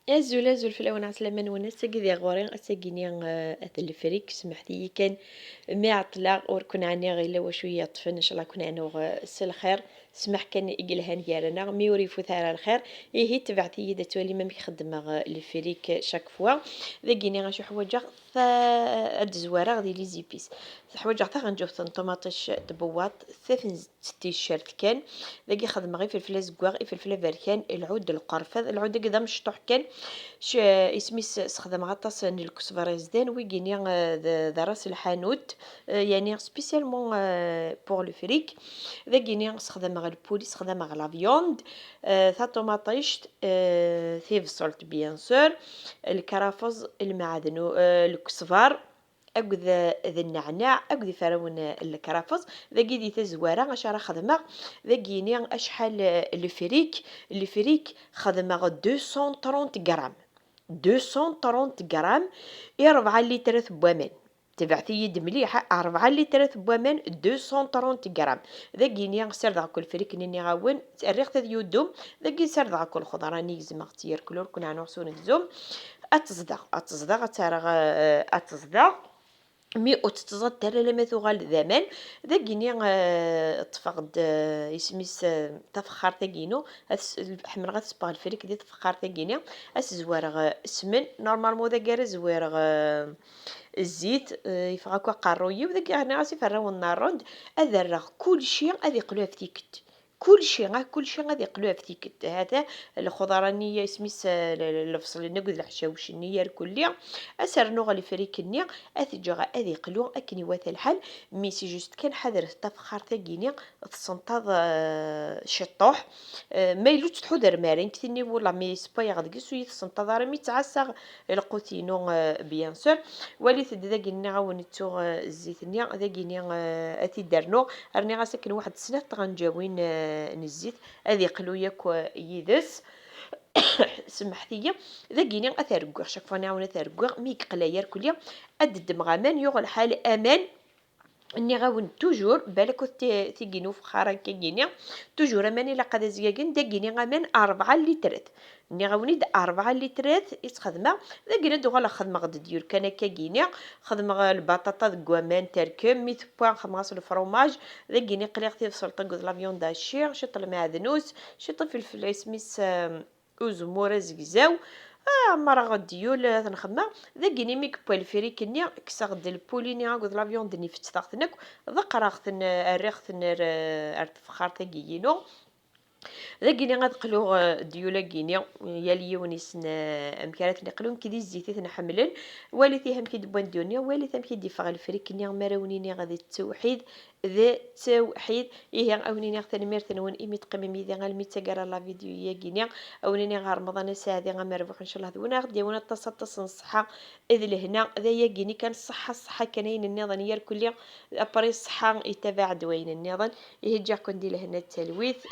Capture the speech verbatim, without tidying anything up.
Azul, azul fell-awen, ɛeslama-nwen. Ass-agi di ɣur-i, ass-agi-ni, eh, at lefrik, smeḥt-iyi kan mi ɛeṭṭleɣ, ur ken-ɛniɣ, yella wacu i yi-yeṭṭfen, ncallah ken-ɛnuɣ, eh, s lxir. Ssmaḥ kan i yelhan gar-aneɣ, mi ur ifut ara lxir, ihi tebɛet-iyi-d ad twalim amek xeddmeɣ, eh, lefrik chaque fois. Dagi-ni acu ḥwaǧeɣ, ta-, ad d-zwareɣ di les épices. Ḥwaǧeɣ taɣenǧuft n ṭumaṭic tbewwaṭ, tafenzt ticcert kan. Dagi xedmeɣ ifelfel azeggaɣ, ifelfel aberkan, lɛud, lqerfad. Lɛud-agi d amecṭuḥ kan. Ch-, isem-is sexdameɣ aṭas n lkesber izdan, wigini, eh, d, d ras lḥanut, eh, yani spécialement, eh, pour le fric. Dagini sexdameɣ lpuli, sexdameɣ la viande, eh, taṭumaṭict, eh, tibṣelt bien sûr, lkrafeẓ, lmeɛden, eh, lkesber, akked, eh, d nneɛneɛ, akked iferrawen, eh, n lekrafeẓ. Dagi di tazwara, acu ara xedmeɣ? Dagini acḥal, eh, lefrik? Lefrik xedmeɣ deux cent trente grammes. Deux cent trente grammes i rebɛa litrat n waman. Tebɛet-iyi-d mliḥ, rebɛa litrat n waman, deux cent trente grammes. Dagini ssardeɣ akk lefrik-nni, nniɣ-awen, rriɣ-t ad yudum. Dagi ssardeɣ akk lxeḍra-nni, gezmeɣ-tt yerkel ur ken-ɛnuɣ s unegzum. Ad teẓdeɣ, ad teẓdeɣ, ad tt-rreɣ, eh, ad teẓdeɣ. Mi ur tt-teẓẓaḍ ara alamma tuɣal d aman. Dagini, eh, ṭṭfeɣ-d, eh, isem-is, eh, tafexxart-agi-inu. Ad s-, ḥemmleɣ ad sewweɣ lefrik di tfexxart-agi-ni. Ad s-zwareɣ, eh, ssmen. Normalement dagi ara zwireɣ, eh, zzit, eh, yeffeɣ akk aqerruy-iw. Dagi rniɣ-as iferrawen n rrund. Ad rreɣ kulci ad iqlu ɣef tikkelt. Kulci, ah, kulci ad iqlu ɣef tikkelt. Hata lxeḍra-nni, isem-is, eh, l-, l-, lebṣel-nni akked leḥcawec-nni yerkulli. Ad s-rnuɣ lefrik-nni, ad t-ǧǧeɣ ad iqlu akken iwata lḥal. Mi c'est juste kan ḥadret tafexxart-agi-ni, tsenṭaḍ, eh, ciṭṭuḥ. Eh, ma yella ur tt-tḥudrem ara, nekk tinni wala mi sewwayeɣ deg-s ur yi-tessenṭaḍ ara mi ttɛassaɣ lqut-inu, eh, bien sûr. Walit-d dagi nniɣ-awen ttuɣ, eh, zzit-nni, dagini, eh, ad t-id-rnuɣ. Rniɣ-as akken waḥed snat tɣenǧawin, eh, n zzit, ad iqlu yakk, eh, yid-s. Semḥet-iyi. Dagini ad t-rewwiɣ, chaque fois nniɣ-awen ad t-rewwiɣ, mi yeqla yerkulli, ad d-ddmeɣ aman, yuɣ lḥal aman. Nniɣ-awen toujours, balak ur t-, tigi n ufexxar akkagini, toujours aman ilaq ad azgagen, dagini aman rebɛa litrat. Nniɣ-awen-id rebɛa litrat i tt-xedmeɣ, dagini ad d-uɣaleɣ xedmeɣ-d dyul kan akkagini, xedmeɣ lbaṭaṭa deg waman terkem, mi tewwa xedmeɣ-as lefrumaj, dagini qliɣ tibṣelt akked la viande hachée, ciṭ lmeɛdnus, ciṭ ifelfel isem-is, em, uzemmur azegzaw. Ah, ɛemmreɣ dyul, ad ten-xedmeɣ. Dagini mi yewwa lefrik-nni, kkseɣ-d lpuli-nni akked la viande-nni, fettteɣ-ten akk, ḍeqqreɣ-ten, rriɣ-ten ar, ar tfexxart-agi-inu. Dagini ad qluɣ, eh, dyul-agi-ni, yal yiwen yessen, eh, amek ara ten-iqlu, nekk di zzit i ten-ḥemmlen. Walit ihi amek i d-wwan dyul-nni, walit amek i d-iffeɣ lefrik-nni, mi ara wen-iniɣ d ttewḥid, d ttewḥid. Ihi, a wen-iniɣ tanemmirt-nwen imi teqqimem yid-i almi d taggara n la vidéo-yagi-ni. A wen-iniɣ ɣer Remḍan aseɛdi amerbuḥ, ncallah d win ara ɣ-d-yawin aṭas, aṭas n ṣṣeḥḥa d lehna. D ayagi-ni kan, ṣṣeḥḥa, ṣṣeḥḥa kan, ayen nniḍen yerkulli, après ṣṣeḥḥa, yettabaɛ-d wayen nniḍen. Ihi, ǧǧiɣ-ken di lehna d talwit.